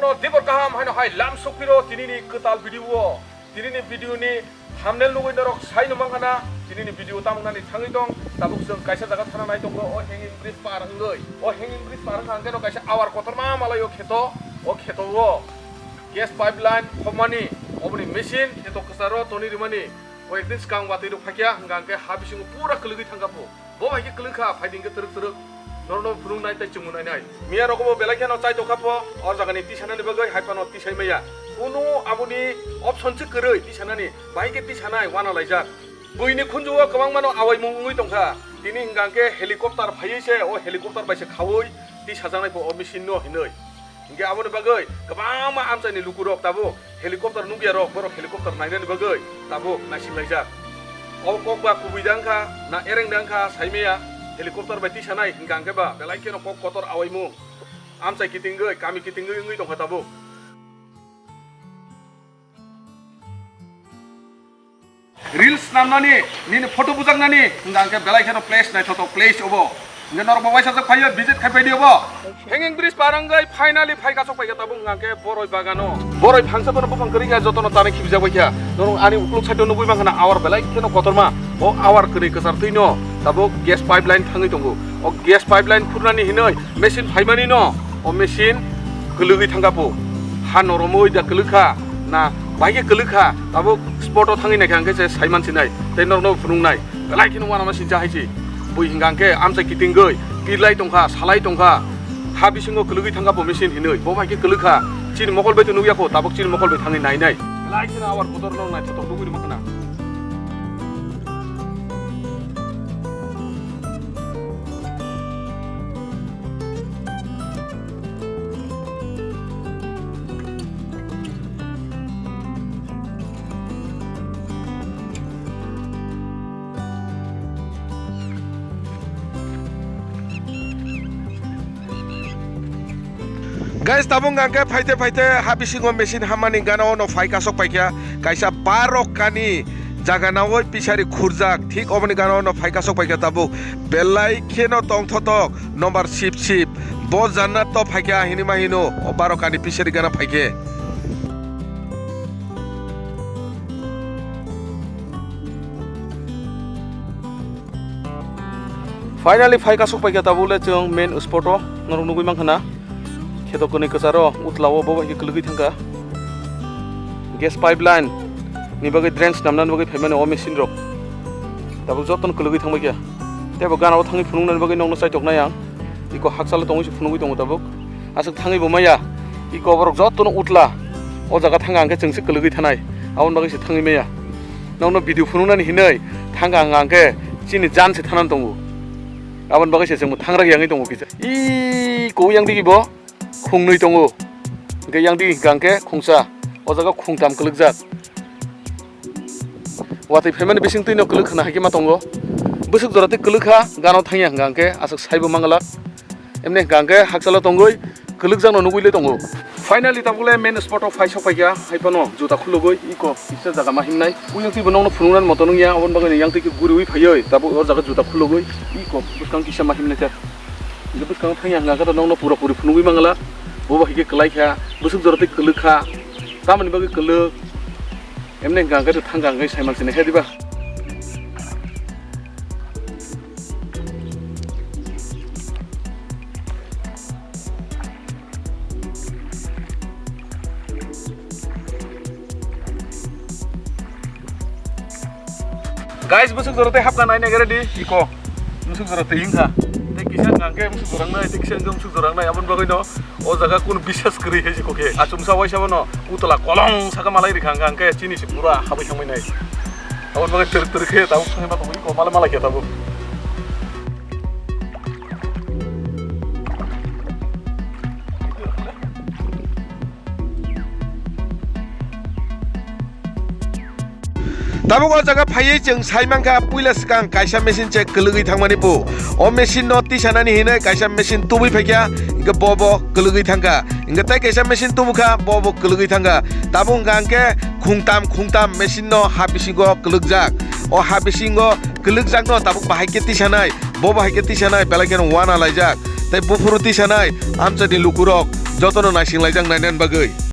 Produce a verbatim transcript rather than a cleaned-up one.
No, dibor kaham haino hai lam sokphiro tinini kwtal video o. Tinini video ni thumbnail nugwi norok sai no mankha na, tinini video tamo nani thangwi tong, tabuk chwng kaisa jaga thana nai tongo, o hanging bridge par wngwi. O hanging bridge par wngkha hwnkhe no kaisa awar kotorma malai o kheto, o kheto o gas pipeline khopmani, oboni machine kheto kwcharo toni rimani, o ekdin swkang watwi rok phaikya hwnkha hwnkhe ha bisingo pura kwlwgwi thangkha pho. Bo hai khe kwlwng kha, phaidi hwnkhe twrwk twrwk norokno phunuk nai tei chumui nai nai. Miya rogo bo belai kheno chai tokha pho, o jaga ni tisanani bagwi hai phano tisai maya. Kunu aboni option se kwrwi tisanani, bahai khe tisanai wana laijak. Buini khunju o kwbangma no awaimung wngwi tongkha. Tini hwnkha hwnkhe helicopter phaiwi se, o helicopter bai se khaui tisajaknai pho o machine no hinwi. Hingke aboni bagwi kwbangma amchaini lukurok tabuk helicopter nukya rok, borok helicopter nainani bagwi tabuk naisinlaijak. O kok ba kubui da wngkha na ereng da wngkha saimaya, helicopter bai tisanai hingka hingke ba belai kheno kok kotor awaimung amchai kitingwi, kami kitingwi wngwi tongkha tabuk. Reels snamnani, nini photo bujaknani, hingka hingke belai kheno place naithotok place obo. Hingke norok bo waisa jak phaiyo, visit khai phaidi obo. Hanging bridge par wngwi finally phai kasok paikha tabuk hingka hingke boroi bagano. Boroi phangsa tono buphang kwrwi kha jotono tanwi khibijak baikha. Norok ani ukluk side o nugwi mankha na awar belai kheno kotorma. O awar kwrwi kwchar twi no tabuk gas pipeline thangwi tongo. O gas pipeline khurnani hinwi machine phaimani no. O machine kwlwgwi thangkha pho. Ha noromwi da kwlwkha, na bahai khe kwlwkha, tabuk spot o thangwi naikha hwnkhe se saiman sinai, tei norokno phunuknai. Belai kheno uanama sincha hai se. Bui hingka hwnkhe amchai kitingwi, pirlai tongkha, salai tongkha. Ha bisingo kwlwgwi thangkha pho machine hinwi. Bo bahai khe kwlwkha. Chini mokol bai to nukya kho, tabuk chini mokol bai thangwi nainai. Belai kheno awar kotor no naithotok nugwi rwma khna. Guys, tabuk hingka hwnkhe phaite phaite ha bisingo machine hamani gana o no phai kasok paikha, kaisa baro kani jaga nawi pisari khurjak, thik oboni gana o no phai kasok paikha tabuk. Belai kheno tongthotok, nombar sip sip. Bo jannat to phaikha hinwi ma hino, o baro kani pisari gana phaikhe. Finally phai kasok paikha tabuk le chwng main spot o, norok nugwi mankha na. Kheto kwnwi kwcharo utla o bo bai khe kwlwgwi thangkha. Gas pipeline ni bagwi drain swnamnani bagwi phaimani o machine rok. Tabuk jotono kwlwgwi thangbaikha. Tei bo gana o thangwi phunuknani bagwi nokno chaitoknai ang. Iko hakchalo tongwi se phunugwi tongo tabuk. Aswk thangwi bo maya. Iko borok jotono utla. O jaga thangkha hwnkhe chwngse kwlwgwi thanai. Aboni bagwi se thangwi maya. Nokno video phunuknani hinwi thangkha hwnkha hwnkhe chini jan se thanani tongo. Aboni bagwi se chwngbo thangrak yangwi tongo kisa. Iko yang digi bo. Khungnwi tongo. Hingke yang di hingka hingke khungsa. O jaga khungtam kwlwkjak. Watwi phaimani bising twino kwlwk khna hai khe ma tongo. Bwswk jora twi kwlwk kha, gana o thangya hingka hingke aswk saibo manglak. Emni hingka hingke hakchalo tongwi kwlwkjakno nugwi le tongo. Finally tabuk le main spot o phai sok phaikha, hai phano juta khulugwi iko kisa jaga ma himnai. Uyang twibo nokno phunuknani moto nungya, aboni bagwi yang twi khe guriwi phaiwi tabuk o jaga juta khulugwi iko bwskang kisa ma himnai ta. Hingke bwskango thangya hingka khe to nokno pura puri phunugwi mangala. Bo bai khe kwlai kha, bwswk jora tei kwlwk kha. Tamoni bagwi kwlwk. Emne hingka hingke to thangka hingke saiman sini khe diba. Guys, bwswk jora tei hapna nai nai ready iko. Bwswk jora tei hingkha. Tei kisa hingkha hingke bwswk jora wngnai, tei kisa hingke bwswk jora wngnai. Aboni bagwi no o jaga kunu bisas kwrwi hai se kokhe. Achomsa waisa bono utla kolong saka malai rikha hingkha hingke chini se pura habai thangbai nai. Aboni bagwi twrwk twrwk khe tabuk thangwi ma tongo iko malai malai khe tabuk. Tabuk o jaga phaiwi chwng sai mankha, puila swkang kaisa machine se kwlwgwi thangmani bo. O machine no tisanani hinwi kaisa machine tubui phaikha, hingke bo bo kwlwgwi thangkha. Hingke tei kaisa machine tubukha, bo bo kwlwgwi thangkha. Tabuk hingka hingke khungtam khungtam machine no ha bisingo kwlwkjak. O ha bisingo kwlwkjakno tabuk bahai khe tisanai, bo bahai khe tisanai, belai kheno uana laijak. Tei buphuru tisanai, amchaini lukurok jotono naisinglaijak nainani bagwi.